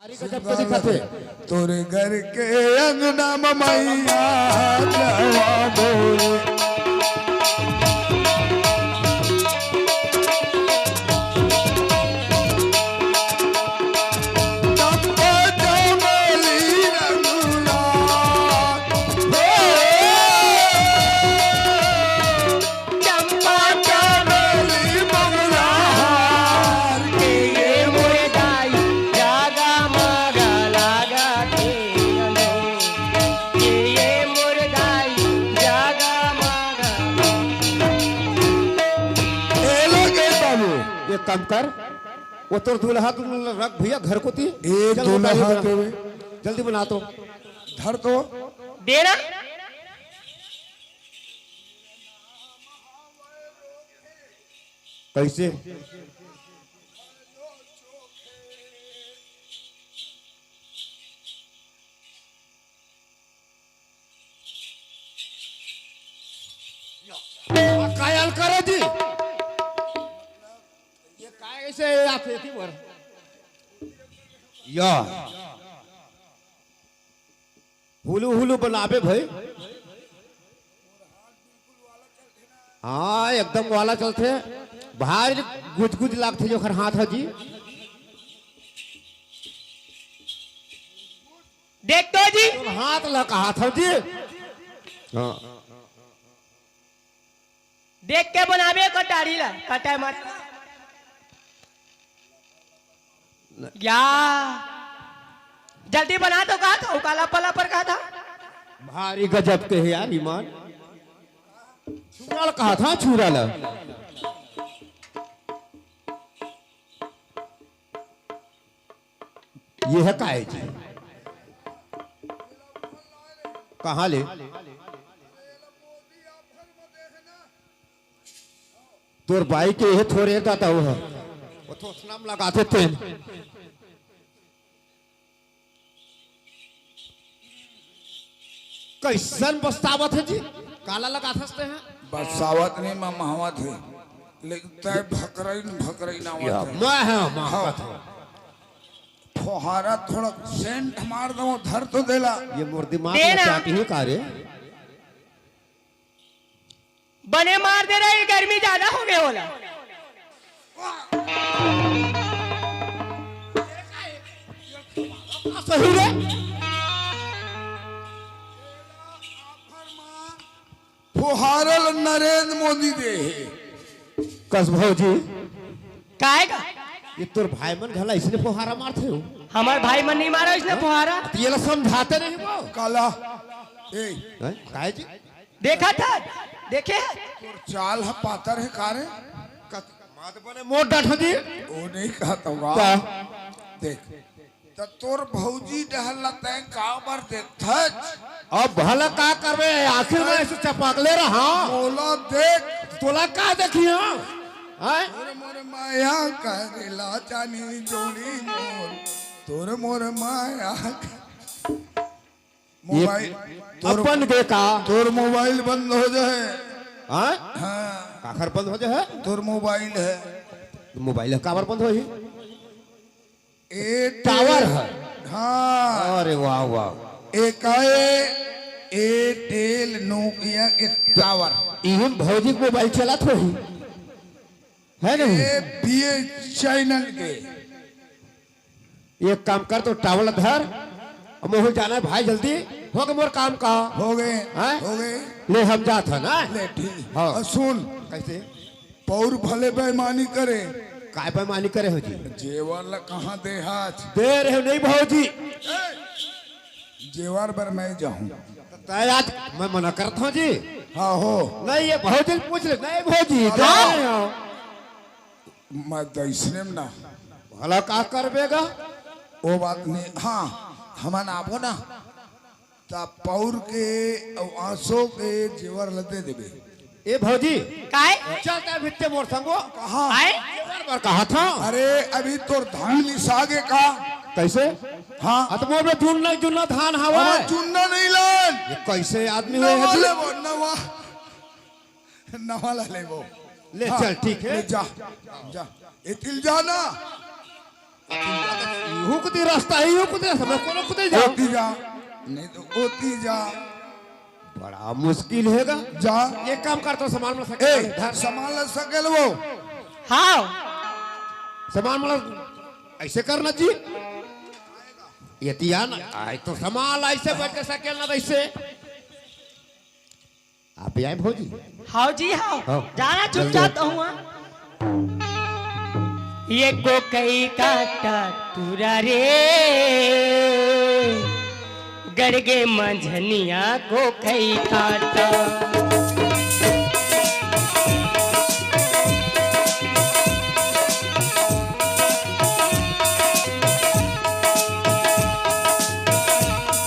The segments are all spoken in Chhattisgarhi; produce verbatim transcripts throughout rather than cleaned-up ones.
गजब के दिखत हे। तोरे घर के अंगना म मैया जवा बोले। चंपा चमेली रंगना। चंपा चमेली मंगलहार के ये मोरे दाई जगमग लागत हे अंजोर। के ये मोरे दाई जगमग। ए लोग, ए बाबू, एक काम कर, वो तोर दूल्हा तू रख भैया घर कोती। ए चल, वो दूल्हा गाड़ी बना। के जल्दी बना तो। धर तो। दे ना। कैसे? कायल करे जी। ये काय ऐसे आथे की बर? या। हुलू हुलू बनाबे भाई। हाँ, एकदम वाला चलथे। भारी गुजगुज लागथे जो ओखर हाथ ह जी। देख तो जी। हाथ ल कहाथव जी। हाँ। देख के बनाबे कटारी ला, कटाई मार। या, जल्दी बना तो कहा था, काला पला पर कहा था। भारी गजब के हे यार ईमान। छुरा ल कहा था, छुरा ल। ये हे काय जी? कहाँ ले? तोर बाई के ये थोरे दादा वो ह। वो तो स्नाम लगाथे तेन। कैसन बस्तावत हे जी? काला लगाथस ते ह? बस्तावत नहीं, ममहावत हे। लेकिन तय भकरइन, भकरइन आवत हे। मैं ह, मैं हाँ। कहत हूँ। फोहारा थोड़ा सेंट मार दो, धर तो देला। ये मोर दिमाग दे में ना। चाटी ही का रे? बने मार दे रही, गर्मी ज्यादा हो गया होला। सही रे। फुहारा ल नरेंद्र मोदी दे हे। कस भौजी। काय का? ये तोर भाई मन घला इसने फुहारा मारथे हो। हमार भाई मन नहीं मारा इसने फुहारा। तो ये ला समझाते नहीं वो। काला। ए। हैं? काय जी? देखा था? देखे? तोर चाल ह पातर हे का रे? कत- मात बने मोट डट जी। वो नहीं कहत होगा। का? देख। त तोर भौजी डहर ला तैं काबर देखथस? अब भला का करबे, आखिर मैं ऐसे चपकले रहा। मोला देख। तोला का देखिया? हैं? तोर मोर माया करेला चानी जोड़ी मोर, तोर मोर माया। ये मोबाइल, तोर, अपन के का? तोर मोबाइल बंद हो जाए। हाँ? हाँ। काखर बंद हो जाए? तोर मोबाइल हे। मोबाइल हे, काबर बंद होही? ए टावर हे। हाँ। अरे वाह, वाह। एकाए एयरटेल नोकिया के टावर। इही म भौजी के मोबाइल चलत होही। हे नहीं? ए बीएसएनएल के। एक काम कर, तो टावर धर, मोहू जाना हे भाई, जल्दी। हो गे मोर काम का? हो गे, हैं? हो गे। ले, हम जात हन ना। ले, ठीक। हाँ। अउ सुन। कैसे? पौर भले बेईमानी करे। काय बेईमानी करे हो जी? जेवर ला कहाँ दे हाथ? दे रहे हो नहीं भौजी। ए, जेवर बर मैं जाहूँ। तय आज मैं मना करत हूँ जी। हाँ हो। नहीं, ये भौजी ल पूछ ले। नहीं भौजी, दे रहे हो। मैं दइसने म ना। भला का करबे गा? वो बात नहीं। हाँ, हमन आबो ना। त पौर के अउ आंसू के जेवर ल दे देबे। ए भौजी। काय? चल तैं भित्ते मोर संगो। कहाँ? आय? जेवर बर कहा था। अरे, अभी तोर धान मिसा गे का? कैसे? हाँ। अत मोर में जुन्ना, जुन्ना धान हवा हमार है। जुन्ना नहीं लान। ये कैसे आदमी हुए हैं नवा जी? लेबो, नवा। नवा ला लेबो। ले हाँ, चल, ठीक है। ले जा, जा। ए तिल जाना। इहू कोती रास्ता हे, इहू कोती रास्ता, मैं कोनो कोती जाओं। ओती जा, नहीं तो ओती जा। बड़ा मुश्किल हे गा। जा। एक काम कर, तो सामान मन ला सकेल ए, धर। सामान ला सकेल वो। हाँ। सामान मन ला अइसे करना जी। एती आ ना, आय तो सामान ला अइसे बइठ के सकेल ना, अइसे। आप भी आए भौजी? हाव जी, हाव। हाव। जाना जल्दी चुपचाप आओ। तो हुआ। ये गोकई काटा टूरा रे, गड़गे मंझनिया गोकई काटा।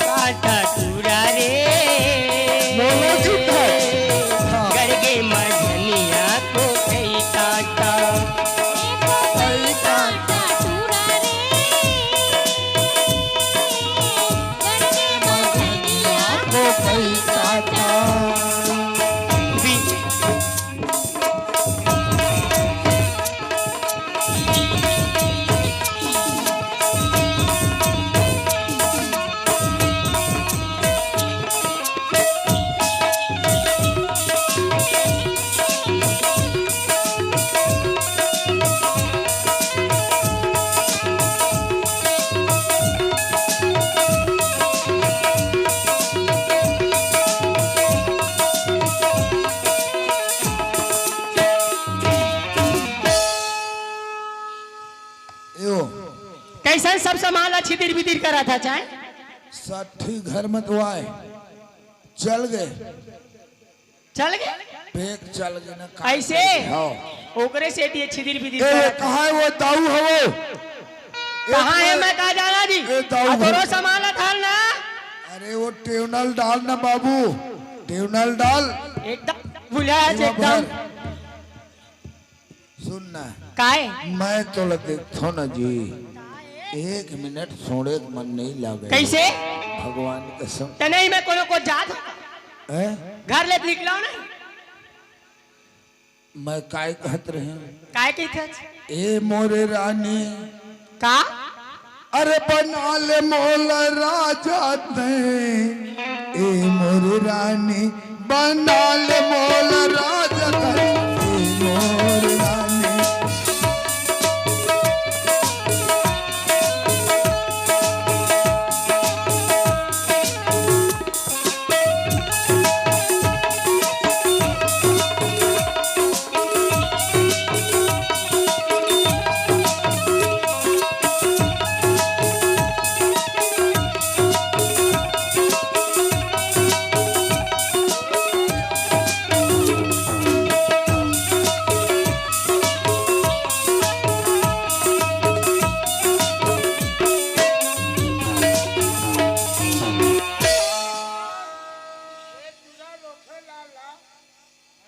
काटा टूरा रे। बोलो जी, हाँ। गड़गे मझनिया को कई काटा। कई काटा टूरा रे। गड़गे मझनिया को कई काटा। यो। कइसन सब सामान ला छितिर बितिर करत हच? साठी घर म तो आय, चल गे। चल गे? पेक चल गे ना, का अइसे? हाँ। ओकरे सेती ये छितिर बितिर ए, करत हे। कहाँ हे वो दाऊ हवो? ए, कहाँ हे, ए, मैं का जाना जी? ए, दाऊ अब घर। तोरो सामान ला डाल ना। अरे वो टेवना ल डाल ना बाबू, टेवना ल डाल। एकदम भुला हे एकदम। सुन ना। काय? मैं तोला देखथों ना जी, एक मिनट सोड़े के मन नहीं लागे। कइसे? भगवान कसम। त नहीं, मैं कोनो कोती जात हों। हैं? घर ले निकलव नहीं। मैं काय कहत रहें? काय कहिथस? ए मोरे रानी। का? अरे बना ले मोला राजा तैं, ए मोर रानी, बना ले मोला राजा तैं, ए मोर रानी।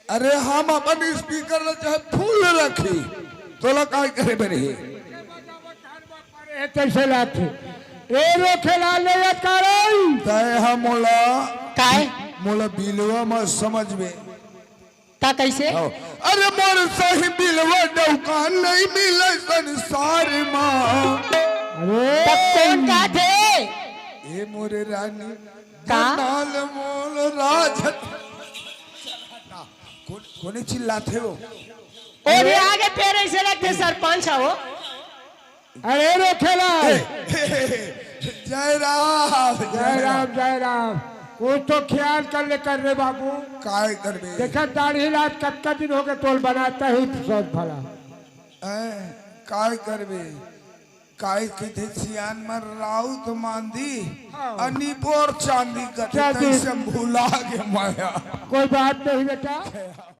अरे हम अपन स्पीकर ला चाहे फुल रखी, तोला काय करे बर हे? ए, तइसे लागथे। ए रोखेलाल ले याद कारई। तय ह मोला, काय? मोला बिलवा म समझबे। का कइसे? हाँ। अरे मोर सही बिलवा डौका नहीं मिले संसार म। अरे। त कोन कहथे? ए मोरे रानी, का? नाल मोल राज। कोन, कोने चिल्लाथे वो? ओ रे, आगे फेर अइसे लगथे सरपंच ह वो। अरे रोखेलाल। जय राम, जय राम, जय राम। कुछ तो ख्याल कर ले कर रे बाबू। काय करबे? देखा दाढ़ी ला आज कतका दिन होगे तोल बनाता ही सब भला। हैं, काय करबे? काय कहिथे सियान मन राउत मांदी, हाँ। अ निपोर चांदी कथे, चांदी। तइसे भुला गे माया। कोई बात नहीं बेटा।